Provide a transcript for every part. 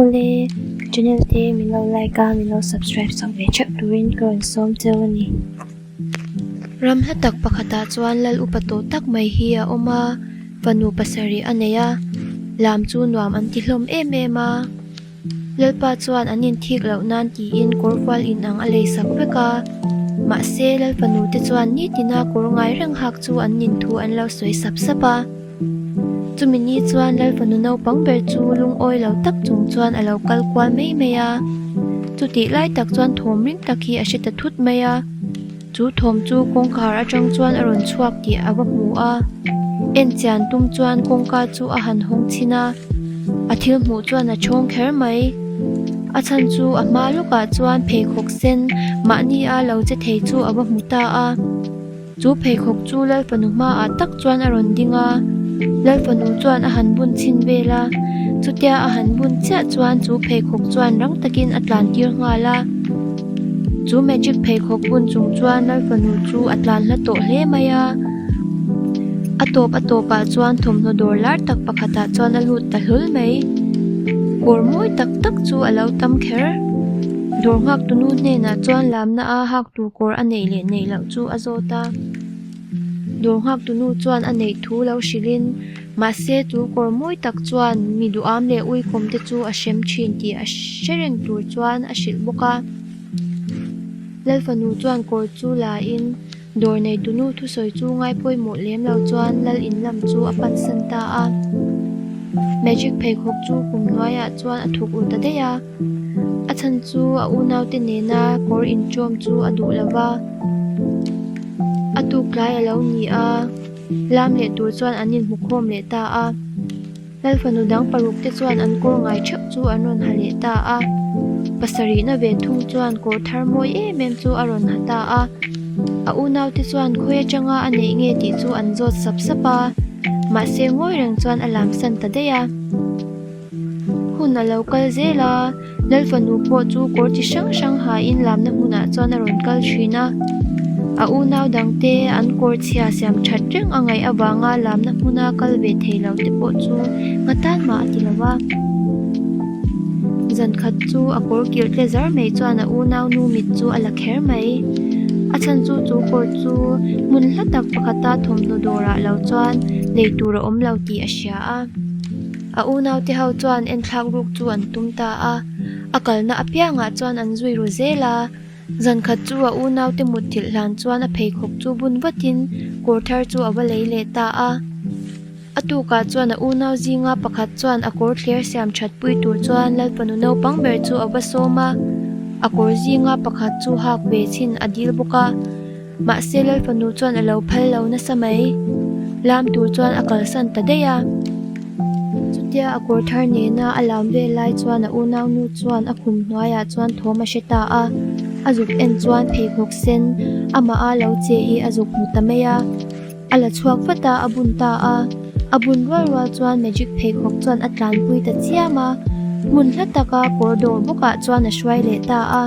Awle, ka channel te min lo like a, min lo subscribe sak ve theuh turin ka rawn sawm cheu a ni. Ram hla tak pakhatah chuan lal upa tawh tak mai hi a awm a, fanu pasarih a nei a, lam chu nuam an ti hlawm em em a. Lalpa chuan an inthik loh nan tiin kawrfual inang a lei sak vek a, mahse Lalfanu te chuan nitina kawr ngai reng hak chu an nin thu an lo sawi sap sap a. Chumi ni chuan Lalfanu naupang ber chu lungawi lo tak chung chuan a lo kal kual mai mai a, chutih lai tak chuan thawm ring tak hi a hre ta thut mai a. Chu thawm chu kawngkhar atang chuan a rawn chhuak tih a va hmu a, en chian tum chuan kawngka chu a han hawng chhin a, a thil hmuh chuan a chhawng kher mai. A chhan chu a hma lawkah chuan pheikhawk sen mahni a lo che thei chu a va hmu ta a. Chu pheikhawk chu Lalfanu hmaah tak chuan a rawn ding a, Lalfanu chuan a han bun chhin vel a, chutia a han bun chiah chuan chu pheikhawk chuan rang takin a tlan tir nghal a. Chu magic pheikhawk bun chung chuan Lalfanu chu a tlan hla tawh hle mai a, a tawp a tawpah chuan thawmhnaw dawr lar tak pakhatah chuan a lut ta hlawl mai. Kawr mawi tak tak chu a lo tam kher. Dawr nghak tunu hnenah chuan lamna a hak tur kawr a neih leh neih loh chu a zawt a. Dawr nghak tunu chuan a neih thu lo hrilhin, mahse chu kawr mawi tak chuan mi duham leh uikawm te chu a hrem thin tih a hre reng tur chuan a hrilh bawk a. Lalfanu chuan kawr chu la in dawr nei tunu thusawi chu ngai pawimawh lem lo chuan lal in lam chu a pansan ta a. Magic pheikhawk chu kum hnuaiah chuan a thuk ru ta daih a. A chhan chu a unaute nena kawr inṭawm chu a duh lo va, a tuk tlai a lo ni a, lam leh tur chuan an inhmukhawm leh ta a. Lalfanu dang paruk te chuan an kawr ngai theuh chu an rawn ha leh ta a, pasarihna ve thung chuan kawr thar mawi em em chu a rawn ha ta a. A unaute chuan khawi atanga a neih nge tih chu an zawt sap sap a, mahse ngawi reng chuan a lamsan ta daih a. Hun a lo kal zel a, Lalfanu pawh chu kawr chi hrang hrang hain lamna hmunah chuan a rawn kal thin a. A unau dangte an kawr chhia siam that reng a ngaih avanga lamna hmuna kal ve thei lo te pawh chu nga tan mah a ti lo a. Zan khat chu a kawr kilh tle zar mai chuan a unau nu mit chu a la kher mai. A chhan chu chu kawr chu hmun hla tak pakhata thawmhnaw dawrah lo chuan lei tur a awm lo tih a hria a. A unaute ho chuan enthlak ruk chu an tum ta a, a kalna apiangah chuan an zui ru zel a. Zankhat chu a unaute mutthilh hlan chuan a pheikhawk chu bun vatin kawr thar chu a va lei leh ta a. A tukah chuan a unau zinga pakhat chuan a kawr thler siam that pui tur chuan Lalfanu naupang ber chu a va sawm a, a kawr zinga pakhat chu hak ve chhin a dil bawk a. Mahse Lalfanu chuan a lo phal lo nasa mai. Lam tur chuan a kalsan ta daih a. Chutia a kawr thar nena a lam vel lai chuan a unaunu chuan a khum hnuaiah chuan thawm a hre ta a. A zuk en chuan pheikhawk sen amah a lo che hi a zuk hmu ta mai a. A la chhuak vat a, a bun ta a. A bun rual rual chuan magic pheikhawk chuan a tlanpui ta chiam a. Hmun hla taka kawr dawr bawkah chuan a hruai leh ta a.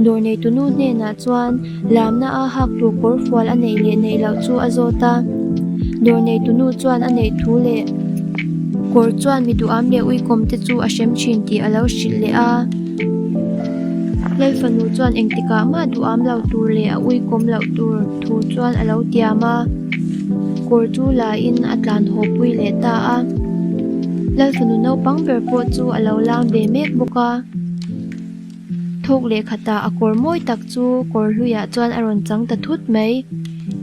Dawr neitunu hnenah chuan lamna a hak tur kawr fual a neih leh neih loh chu a zawt a. Dawr neitunu chuan a neih thu leh kawr chuan mi duham leh uikawm te chu a hrem thin tih a lo hrilh leh a. Lalfanu chuan engtikah mah duham lo tur leh a uikawm loh tur thu chuan a lo tiam a, kawr chu la in a tlan haw pui leh ta a. Lalfanu naupang ber pawh chu a lo lam ve mek bawk a. Thawk leh khatah a kawr mawi tak chu kawr hluiah chuan a rawn chang ta thut mai.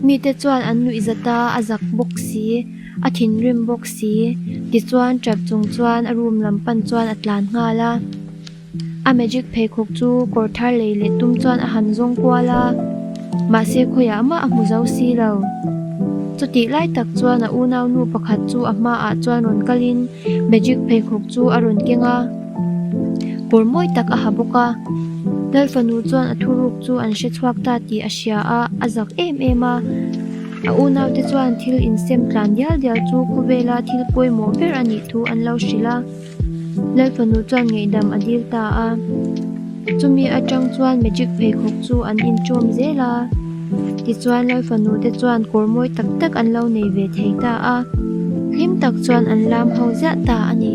Mite chuan an nuih zat a, a zak bawk si, a thinrim bawk si. Tichuan tap chung chuan a room lam pan chuan a tlan nghal a. A magic pheikhawk chu kawr thar lei leh tum chuan a han zawng kual a, mahse khawiah mah a hmu zo si lo. Chutih lai tak chuan a unaunu pakhat chu a hmaah chuan rawn kalin magic pheikhawk chu a rawn keng a, kawr mawi tak a ha bawk a. Lalfanu chuan a thuruk chu an hre chhuak ta tih a hria a, a zak em em a. A unaute chuan thil insem tlan dial dial chu khawvela thil pawimawh ber a nih thu an lo hrilh a. Lalfanu chuan ngaihdam a dil ta a, chumi atang chuan magic pheikhawk chu an inṭawm zel a, tichuan Lalfanu te chuan kawr mawi tak tak an lo nei ve thei ta a, hlim tak chuan an lam ho ziah ta a ni.